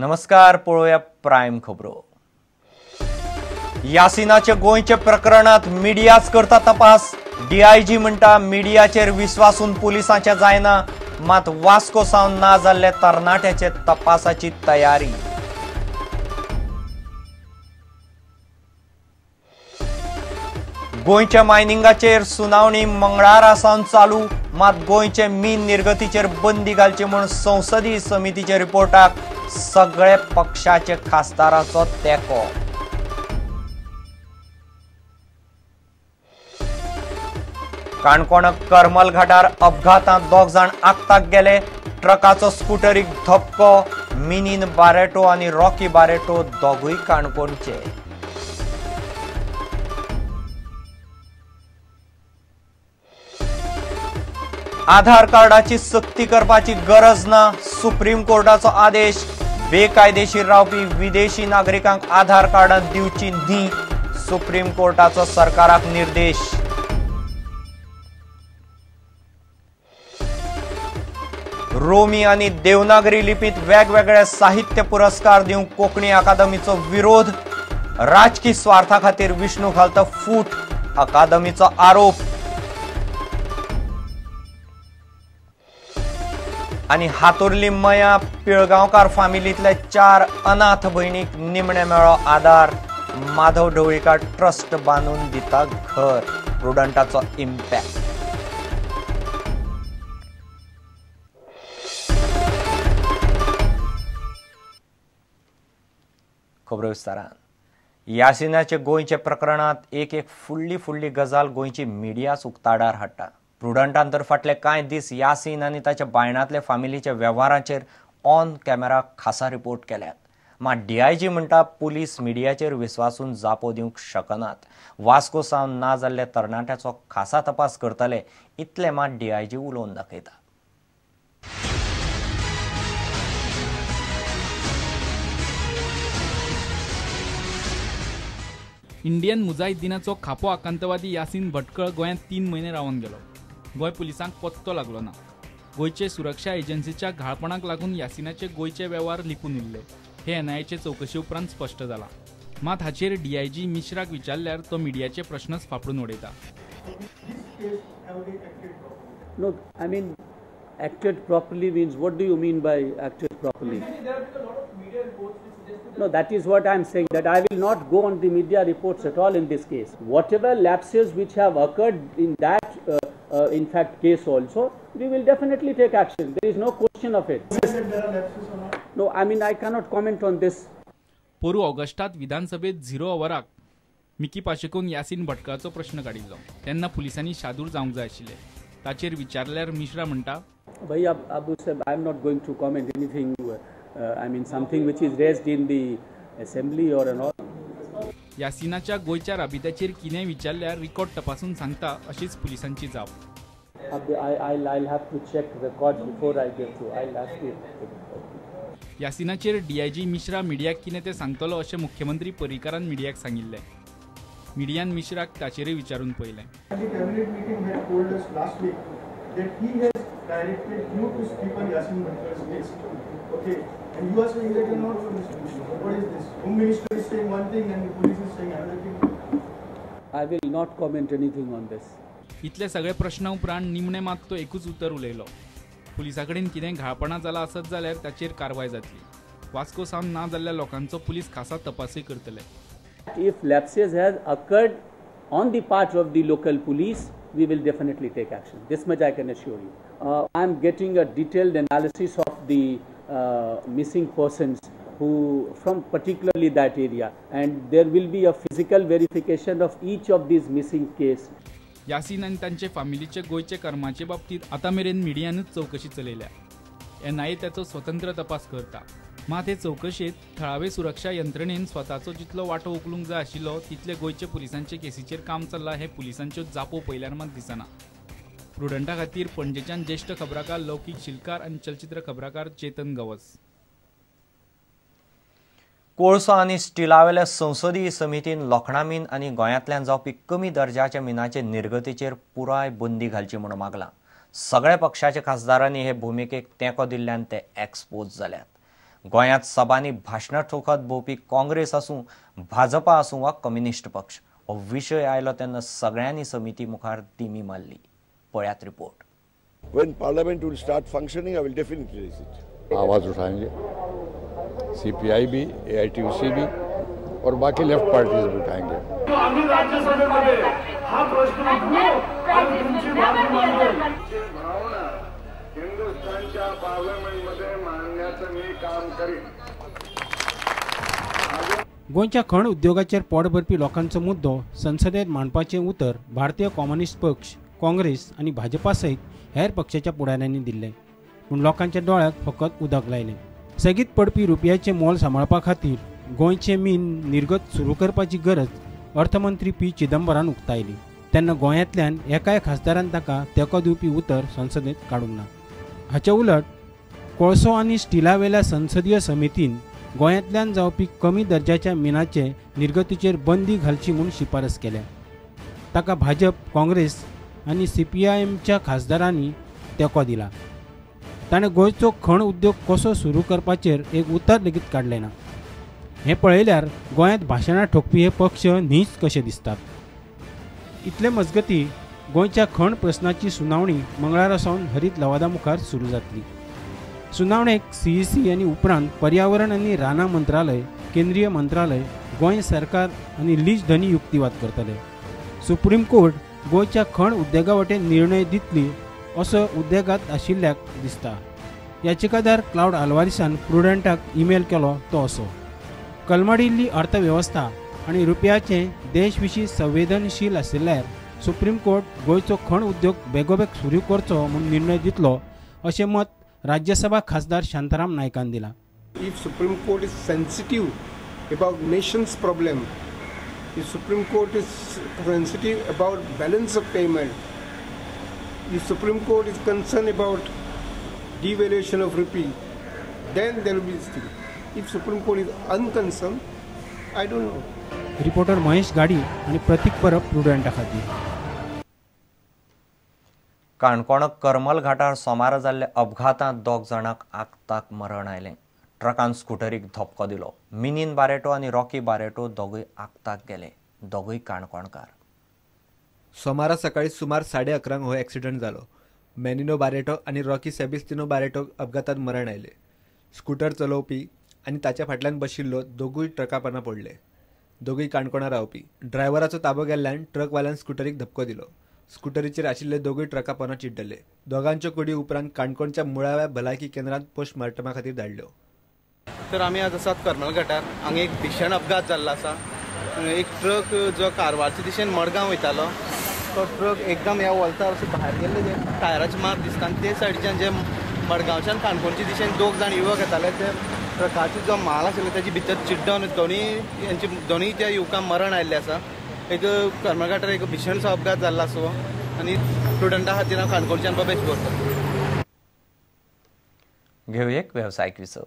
नमस्कार, पळोवया प्रायम खबरो. यासिनाचे गोंयचे प्रकरणात मिडियाच करता तपास. डीआयजी म्हणटा मिडियाचेर विस्वासून पुलिसांचे जायना, मात वास्को सावन ना जाल्ले तरणाट्याचे तपासाची तयारी. गोंयच्या मायनिंगाचेर सुनावणी मंगळारा सावन चालू, मात गोंयचे मीन निर्गतीचेर बंदी घालची म्हूण संसदीय समितीच्या रिपोर्टाक सगळे पक्षाचे खासदाराचो तेंको. काणकोण करमल घाटार अपघातांत दोग जाण आक्ताक गेले. ट्रकाचो स्कुटरीक धपको. मिनीन बारेटो आनी रॉकी बारेटो दोगूय काणकोणचे. आधार कार्डाची सक्ती करपाची गरज ना, सुप्रीम कोर्टाचो आदेश. बेकायदेशीर रावपी विदेशी नागरिकांक आधार कार्डां दिवची न्ही, सुप्रीम कोर्टाचो सरकाराक निर्देश. रोमी आनी देवनागरी लिपीत वेगवेगळे साहित्य पुरस्कार दिवंक कोंकणी अकादमीचो विरोध. राजकी स्वार्था खातीर विष्णू घालता फूट, अकादमीचो आरोप. आनी हातुर्ली मया पिळगांवकार फामिलींतल्या 4 अनाथ भयणीक निमणे मेळ्ळो आदार. माधव ढवळीकार ट्रस्ट बांदून दिता घर. प्रुडंटाचो इम्पॅक्ट. खबरो विस्तारान. यासिनाचे गोंयचे प्रकरणात एक एक फुडली फुडली गजाल गोंयची मिडियाच उक्ताडार हाडटा. प्रुडंटान तर फाटले कांय दीस यासीन आनी ताच्या बायणांतले फामिलीच्या वेव्हाराचेर ऑन कॅमेरा खासा रिपोर्ट केल्यात. मात डीआयजी म्हणटा पुलीस मिडियाचेर विस्वासून जापो दिवंक शकनात. वास्को सावन ना जाल्ल्या तरणाट्याचो खासा तपास करतले, इतले मात डीआयजी उलोवन दाखयता. इंडियन मुजाहिद्दीनाचो खापो आकांतवादी यासीन भटकळ गोंयांत 3 म्हयने रावन गेलो. गोंय पुलिसांक पत्तो लागलो ना. गोंयचे सुरक्षा एजन्सीच्या घाळपणाक लागून यासिनाचे गोंयचे वेव्हार लिपून उरले हे एनआयएचे चवकशे उपरांत स्पश्ट जाला. मात हाचेर डीआयजी मिश्राक विचारल्यार तो मिडियाचे प्रश्नच फापडून उडयता. No, I mean, acted properly means, what do you mean by acted properly? No, that is what I am saying, that I will not go on the media reports at all in this case. Whatever lapses which have occurred in that, in fact, case also, we will definitely take action. There is no question of it. There are lapses or not? No, I mean, I cannot comment on this. पोरू ऑगस्टात विधानसभेत 0 अवराक Mickey पाशेकोन Yasin भटकळाचो प्रश्न काडिल्लो तेन्ना पुलिसांनी शादूर जावंक जाय आशिल्ले. ताचेर विचारल्यार मिश्रा म्हणटा, भाई अब I am not going to comment anything. I mean something which is raised in the assembly or and all. यासिनाच्या गोंयच्या राबित्याचेर कितें विचारल्यार रिकॉर्ड तपासून सांगता अशीच पुलिसांची जाप. I'll have to check record before I give to. I'll have to. यासिनाचेर DIG Mishra मिडियाक कितें तें सांगतलो अशें मुख्यमंत्री पर्रीकारान मिडियाक सांगिल्लें. मिडियान मिश्राक ताचेरय विचारून पळयलें. The cabinet meeting had told us last week that he has directed you to speak on Yasin Bhatkal's case. Okay, and you are saying that you are not going to speak. What is this? Home Minister is saying one thing and the police is saying another thing. I will not comment anything on this. इतले सगळे प्रश्न उपरांत निमणे मात तो एकूच उतर उलयलो. पुलिसा कडेन कितें घाळपणां जाला आसत जाल्यार ताचेर कारवाय जातली. वास्को सावन ना जाल्ल्या लोकांचो पुलीस खासा तपासूय करतले. If lapses has occurred on the part of the local police, we will definitely take action. This much I can assure you. I am getting a detailed analysis of the missing persons who from particularly that area, and there will be a physical verification of each of these missing case. Yasin आनी तांचे फामिलीचे गोंयचे कर्माचे बाबतींत आतां मेरेन मिडियानूच चवकशी चलयल्या. NIA ताचो स्वतंत्र तपास करता. मात हे चवकशेंत थळावे सुरक्षा यंत्रणेन स्वताचो जितलो वांटो उखलूंक जाय आशिल्लो तितले गोंयचे पुलिसांचे केसीचेर काम चल्लां हें पुलिसांच्यो जापो पळयल्यार मात दिसना. प्रुडंटा खातीर पणजेच्यान ज्येश्ठ खबराकार लौकीक शिलकार आनी चलचित्र खबराकार चेतन गवस. कोळसो आनी स्टिलावेल्या संसदीय समितीन लोखणा मीन आनी गोंयांतल्यान जावपी कमी दर्जाच्या मिनाचे निर्गतीचेर पुराय बंदी घालची म्हूण मागलां. सगळ्या पक्षाच्या खासदारांनी हे भुमिकेक तेंको दिल्ल्यान ते एक्सपोज जाल्यात. गोंयांत सभांनी भाशणां ठोकत भोंवपी काँग्रेस आसूं, भाजपा आसूं वा कम्युनिस्ट पक्ष, हो विशय आयलो तेन्ना सगळ्यांनी समिती मुखार दिमी मारली. पळयात report. When Parliament will start functioning, I will definitely raise it. आवाज़ उठाएंगे, सीपीआई भी, एआईटीयूसी भी और बाकी लेफ्ट पार्टीज भी उठाएंगे. आम्ही राज्यसभेमध्ये हा प्रश्न उठवू आणि तुमची मागणी मांडू. भावना हिंदुस्थानच्या पार्लमेंटमध्ये मांडण्याचं मी काम करीन. गोंयच्या खण उद्योगाचेर पोट भरपी लोकांचो मुद्दो संसदेत मांडपाचें उतर भारतीय कम्युनिस्ट पक्ष, काँग्रेस आनी भाजपा सयत हेर पक्षाच्या फुडाऱ्यांनी दिल्लें. पूण लोकांच्या दोळ्याक फकत उदक लायलें. सेगीत पडपी रुपयाचें मोल सांबाळपा खातीर गोंयचें मीन निर्गत सुरू करपाची गरज अर्थमंत्री पी चिदंबरान उक्तायली. तेन्ना गोंयांतल्यान एकाय खासदारान ताका तेंको दिवपी उतर संसदेत काडूंक ना. हाचे उलट कोळसो आनी स्टिलावेल्या संसदीय समितीन गोंयांतल्यान जावपी कमी दर्जाच्या मिनाचे निर्गतीचेर बंदी घालची म्हूण शिफारस केल्या. ताका भाजप, काँग्रेस आनी सीपीआयएमच्या खासदारांनी तेंको दिला. ताणें गोंयचो खण उद्योग कसो सुरू करपाचेर एक उतर लेगीत काडलें ना. हें पळयल्यार गोंयांत भाशणां ठोकपी हे पक्ष न्हीच कशे दिसतात. इतले मजगती गोंयच्या खण प्रस्नाची सुनावणी मंगळारा सावन हरीत लवादा मुखार सुरू जातली. सुनावणेक सीईसी आनी उपरांत पर्यावरण आनी रानां मंत्रालय, केंद्रीय मंत्रालय, गोंय सरकार आनी लीज धनी युक्तिवाद करतले. सुप्रीम कोर्ट गोंयच्या खण उद्देगा वटेन निर्णय दितली असो उद्देगांत आशिल्ल्याक दिसता. याचिकादार क्लावड आल्वारीसान प्रुडंटाक ईमेल केलो तो असो: कलमडिल्ली अर्थवेवस्था आनी रुपयाचें देश विशीं संवेदनशील आशिल्ल्यार सुप्रीम कोर्ट गोंयचो खण उद्योग बेगोबेग सुरू करचो म्हूण निर्णय दितलो अशें मत राज्यसभा खासदार शांताराम नायकान दिला. If Supreme Court is sensitive about nation's problem, if Supreme Court is sensitive about balance of payment, if Supreme Court is concerned about devaluation of rupee, then there will be this thing. If Supreme Court is unconcerned, I don't know. Reporter Mahesh Gadi आणि प्रतीक परब प्रुडंटा खातीर. Canacona Karmal घाटार सोमारा जाल्ल्या अपघातांत दोग जाणांक आक्ताक मरण आयलें. ट्रकान स्कुटरीक धपको दिलो. मिनीन बारेटो आनी रॉकी बारेटो दोगूय आक्ताक गेले. दोगूय काणकोणकार. सोमारा सकाळी सुमार 11:30 हो एक्सिडंट जालो. मेनिनो बारेटो आनी रॉकी सेबिस्तिनो बारेटो अपघातांत मरण आयले. स्कुटर चलोवपी आनी ताच्या फाटल्यान बशिल्लो दोगूय ट्रका पाना पडले. दोगूय काणकोणा रावपी. ड्रायव्हराचो ताबो गेल्ल्यान ट्रकवाल्यान स्कुटरीक धपको दिलो. स्कुटरीचेर आशिल्ले दोगूय ट्रका पोंदा चिड्डले. दोगांच्यो कुडी उपरांत काणकोणच्या मुळाव्या भलायकी केंद्रांत पोस्टमार्टमा खातीर धाडल्यो. तर आमी आज आसात करमल घाटार. हांगा एक भीशण अपघात जाल्लो आसा. एक ट्रक जो कारवारचे दिशेन मडगांव वयतालो तो ट्रक एकदम ह्या वोल्तार अशें भायर गेल्ले जे टायराचे माप दिसता आनी ते सायडीच्यान जे मडगांवच्यान काणकोणचे दिशेन दोग जाण युवक येताले ते ट्रकाचो जो माल आशिल्लो तेजे भितर चिड्डून दोनूय त्या युवकांक मरण आयिल्लें आसा. एक करमल घाटार एक भीशणसो अपघात जाल्लो आसा आनी स्टुडंटा खातीर हांव काणकोणच्यान बबेश करता. घेवया एक वेवसायीक विसव.